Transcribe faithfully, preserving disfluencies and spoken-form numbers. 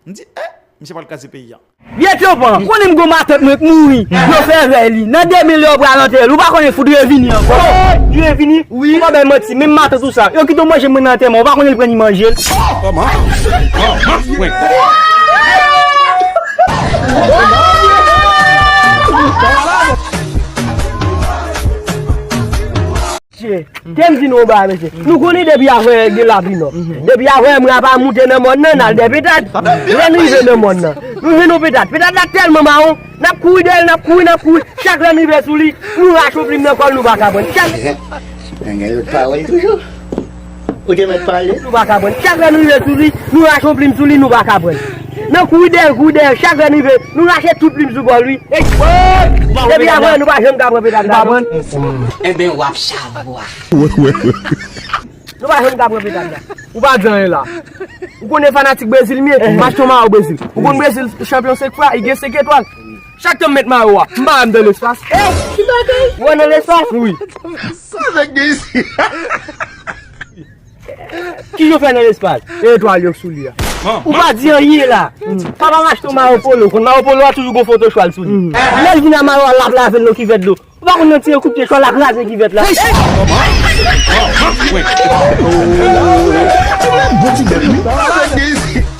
M di, eh, misye pral kraze peyi a. Vye tyopan, konnen m gon matant mwen k mouri. Yo fè vèy li. Nan de mil yo pral antere l. Ou pa konnen fout revini ankò. Li revini? Wi. Ou pa bay manti, menm matant ou sa. Yo kite w manje mwen nan antèman. Ou pa konnen l pran li manje l. Mesye, te m di nou yon bagay, mesye. Nou konnen depi avè gen lapli nò. Depi avè mwen ap moute nan mòn nan, n al dè petad. Lè n rive nan mòn nan, nou jwenn yon petad. Petad la tèlman mawon, n ap kouri dèyè l, n ap kouri, n ap kouri. Chak lè n rive sou li, nou rache yon plim nan kò l, nou pa ka pran l. Chak Nèg yo t pale toujou. Ou te mèt pale. Nou pa ka pran l. Chak lè n rive sou li, nou rache yon plim sou li, nou pa ka pran l. Nan kouri dèyè l, kouri dèyè l, chak lè n rive, nou rache tout plim sou kò l, wi. Ey, depi avè nou pa janm ka pran petad la, non. Enben, w ap chavwa. Nou pa janm ka pran petad la. Ou pa di anyen la. Ou konnen fanatik Brezil m ye? M achte yon mayo Brezil. Ou konn Brezil chanpyon senk fwa, li gen senk etwal. Chak tan m met mayo a, m pa wè m nan lespas. Ey, ki bagay? Ou wè nan lespas? Wi. Sa nèg gen isi? Ki yo fè nan lespas? E etwal yo k sou li a. Ou pa di anyen la. Papa m achte yon mayo polo. Konn mayo polo a toujou gon foto chwal sou li. Lè l vin a mayo a, l ap lave l nan kivèt dlo. Ou pa konn nan tire kout pye chwal la kraze kivèt la. Bon ti bèt, wi.